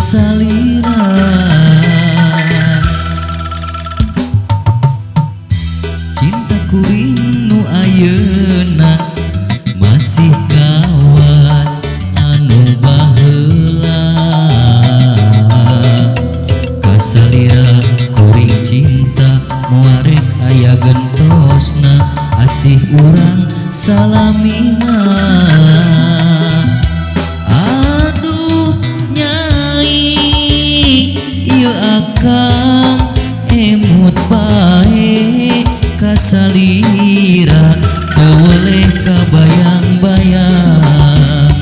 salira. Cinta kuring nu ayeuna masih kawas anu baheula. Kasalira kuring cinta moal rek aya gentosna, asih urang salamina. Aduh nyai, ieu akang emut bae kasalira, teu weleh kabayang-bayang.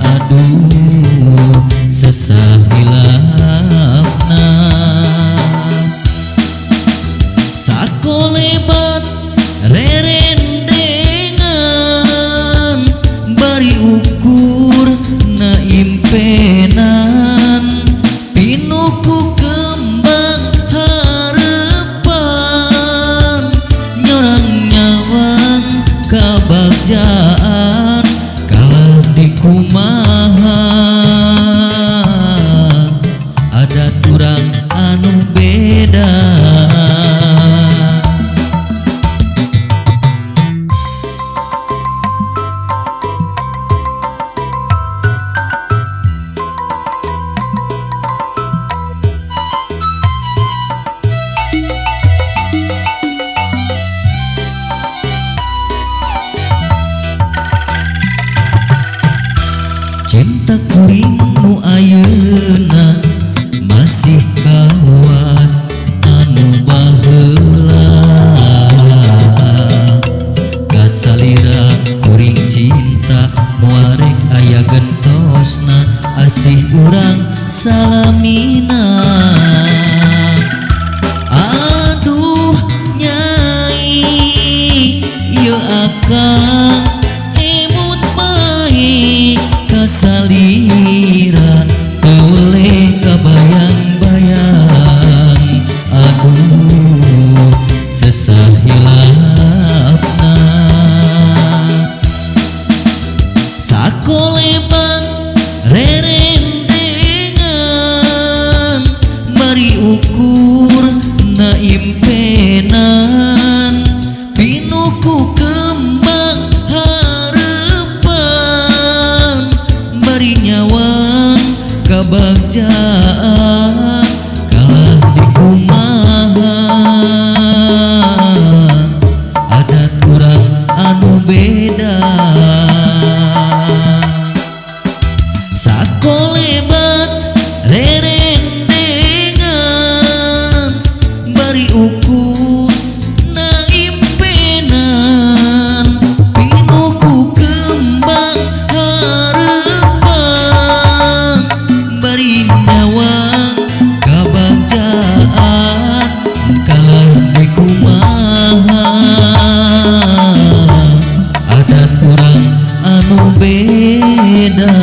Aduh, sesah hilapna. Sakolebat rerendengan, bari ukur na impenan, pinuh ku kembang harepan, nyorang nyawang kabagjaan kalah dikumaha adat urang anu beda. Cinta kuring nu ayeuna masih kawas anu baheula. Kasalira kuring cinta moal rek aya gentosna, asih urang salamina. Aduh nyai, ieu akang emut bae kasalira, teu weleh kabayang-bayang. Aduh, sesah hilapna. Sakolebat rerendengan, bari ukur na impenan, pinuh ku kembang harepan, bari nyawang kabagjaan kalah dikumaha adat urang anu beda. Sakolebat rerendengan, bari ukur na impenan, pinuh ku kembang harepan, bari nyawang kabagjaan kalah dikumaha adat urang anu beda.